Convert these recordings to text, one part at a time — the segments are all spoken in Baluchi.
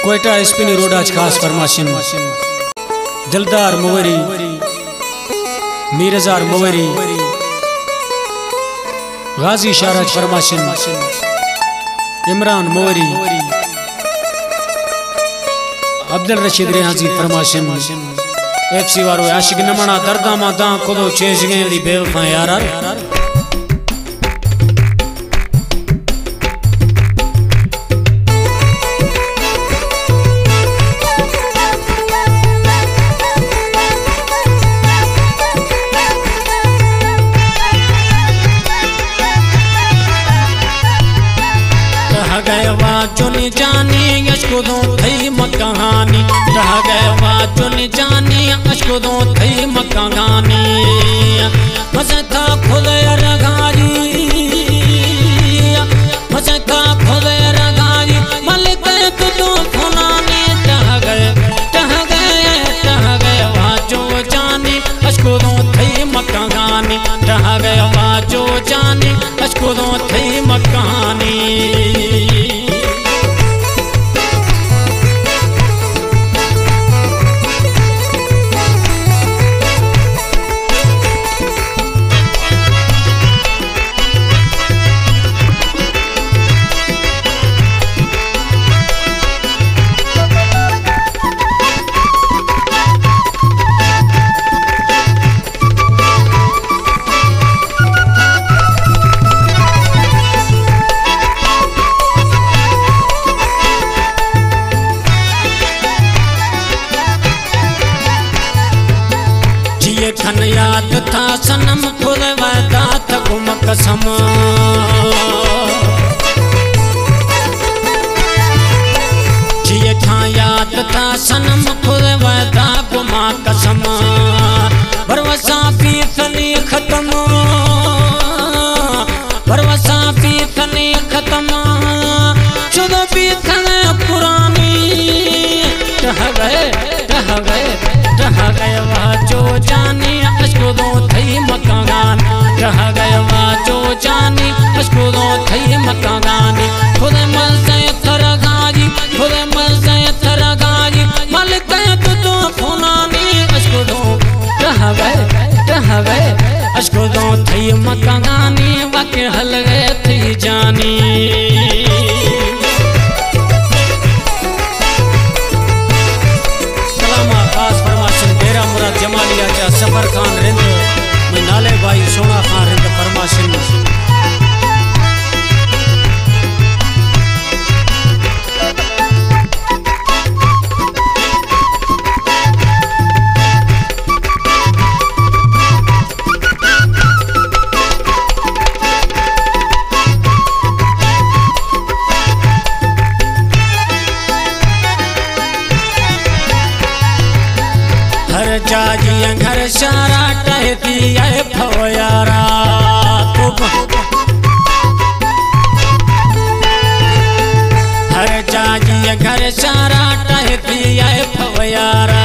کوئٹہ اسپنی روڈ ءَ چہ خاص فرمائش اِنت۔ دلدار موری، میرزار موری، غازی شہر ءَ چہ فرمائش اِنت۔ عمران موری، عبدالرشید ریحانزی فرمائش اِنت۔ ایف سی وارو عاشق نمنا درداں ما داں کدو چیشگیں دی بے وفا یارا۔ ٹہگئے واجو نی جانی، اشکدوں تھئی مکہانی۔ ٹہگئے واجو نی جانی، اشکدوں تھئی مکہانی۔ مزن تھا کھلے رگاری، مزن تھا کھلے رگاری، ملکے تو دو پھنانی۔ ٹہگئے، ٹہگئے، ٹہگئے واجو جانی، اشکدوں تھئی مکہانی۔ ٹہگئے واجو جانی، اشکدوں تھئی مکہانی۔ جیے تھن یاد تھا صنم، خود وعدہ تھا گم قسم۔ جیے تھا یاد تھا صنم، خود وعدہ گما قسم۔ بھروسہ بیت نی ختم، بھروسہ بیت نی ختم، شدو بیت نی پرانی۔ ٹہگئے، ٹہگئے، ٹہگئے واجو جانی، اشکدوں تھئی مکہانی۔ ٹہگئے واجو جانی، اشکدوں تھئی مکہانی۔ خود مزے تھرگاری، خود مزے تھرگاری، ملکے تو دو پھنانی۔ اشکدوں ٹہگئے، ٹہگئے، اشکدوں تھئی مکہانی، واقعی ہلگئے تھئی جانی۔ کلام ءَ خاص فرمائش اِنت ڈیرہ مراد جمالی ءَ چہ سفر خان رند، مئے نالے بھائی سونا خان رند فرمائش اِنت۔ ہر جاگی گھر شارا ٹہتی اے پھو یارا۔ ہر جاگی گھر شارا ٹہتی اے پھو یارا۔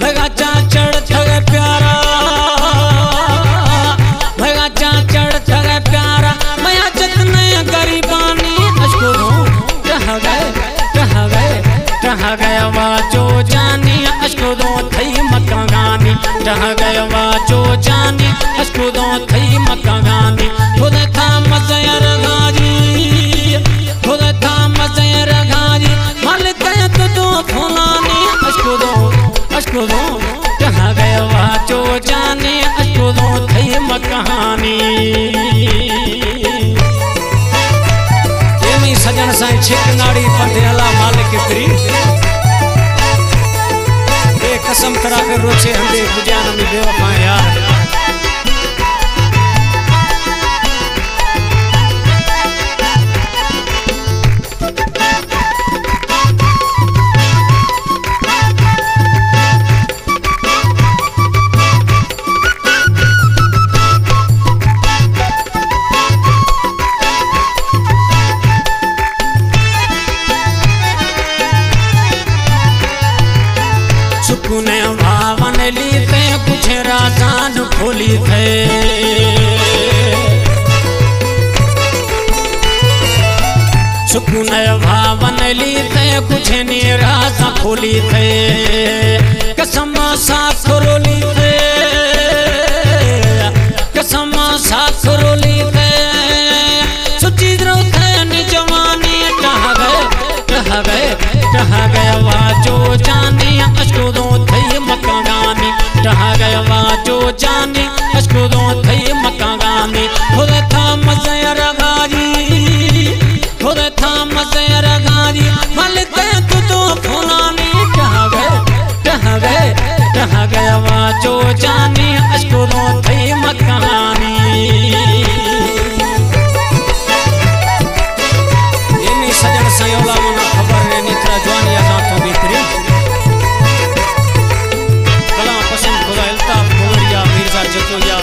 بھگا چا چڑھ تھگ پیارا، بھگا چا چڑھ تھگ پیارا، میا جتنے غریبانی۔ اشکدوں ٹہگئے، ٹہگئے، ٹہگئے واجو جانی، اشکدوں تھئی مکہانی۔ ٹہگئے واجو جانی، اشکدوں تھئی مکہانی۔ خود تھا مزیر غاری، خود تھا مزیر غاری، ملکے تو دو پھنانی۔ اشکدوں، اشکدوں ٹہگئے واجو جانی، اشکدوں تھئی مکہانی۔ اے مئی سجن سائیں چھک ناڑی پندے اللہ مالک پری۔ اے قسم ترا کر روچے ہندے بجان ہمیں بے وفا یار۔ سکون بھاون لیتے کچھ رازان بھاون لیتے، کچھ نی راز کھولیتے، قسم ساکھ رولیتے، قسم ساکھ رولیتے، سچی درو تھے نی جوانی، ٹہ گئے، ٹہ گئے، ٹہ گئے واجو جانی، اشکو دو تھئی مکانگانی، ٹہ گئے واجو جانی، اشکو دو تھئی مکانگانی، خود تھا مزے رگاری۔ خود تھا مزے رگاری، ملتے تو تو فلانی، ٹہ گئے، ٹہ گئے، ٹہ گئے واجو جانی، اشکو دو تھئی مکانی۔ اے نی سجن سیولا منا خبر نے نی ترا جوانی ازاں تو بہتری۔ کلام پسند خدا الطاف گوڑیا، مرزا جتویا۔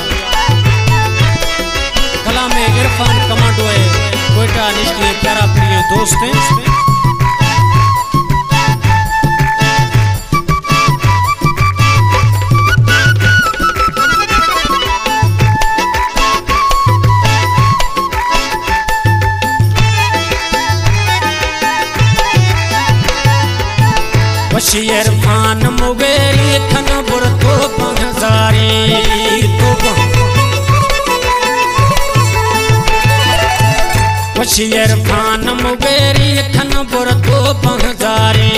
کلام عرفان کمانڈو ءِ کوئٹہ نشتگیں پیارا پریں دوستیں۔ وشی عرفان مغیری کھن بر تو بنزاری تو بن-، وشی عرفان مغیری کھن بر تو بنزاری۔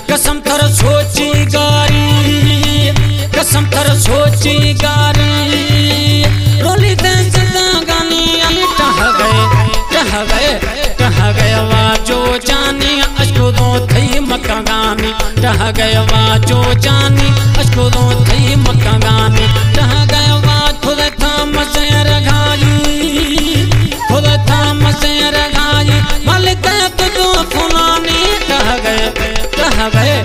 قسم تر سوچی گاری، قسم تر سوچی گاری، رولی دیں زندگانی ٹہ گئے، ٹہ گئے، ٹہ گئے واجو جانی، اشکو دو تھئی مکانگانی، ٹہ گئے واجو جانی، اشکو دو تھئی مکانگانی، ٹہ گئے واجو خود تھا مزے رگائی، خود تھا مزے رگائی، ملتے تو دو فلانی، ٹہ گئے، ٹہ گئے،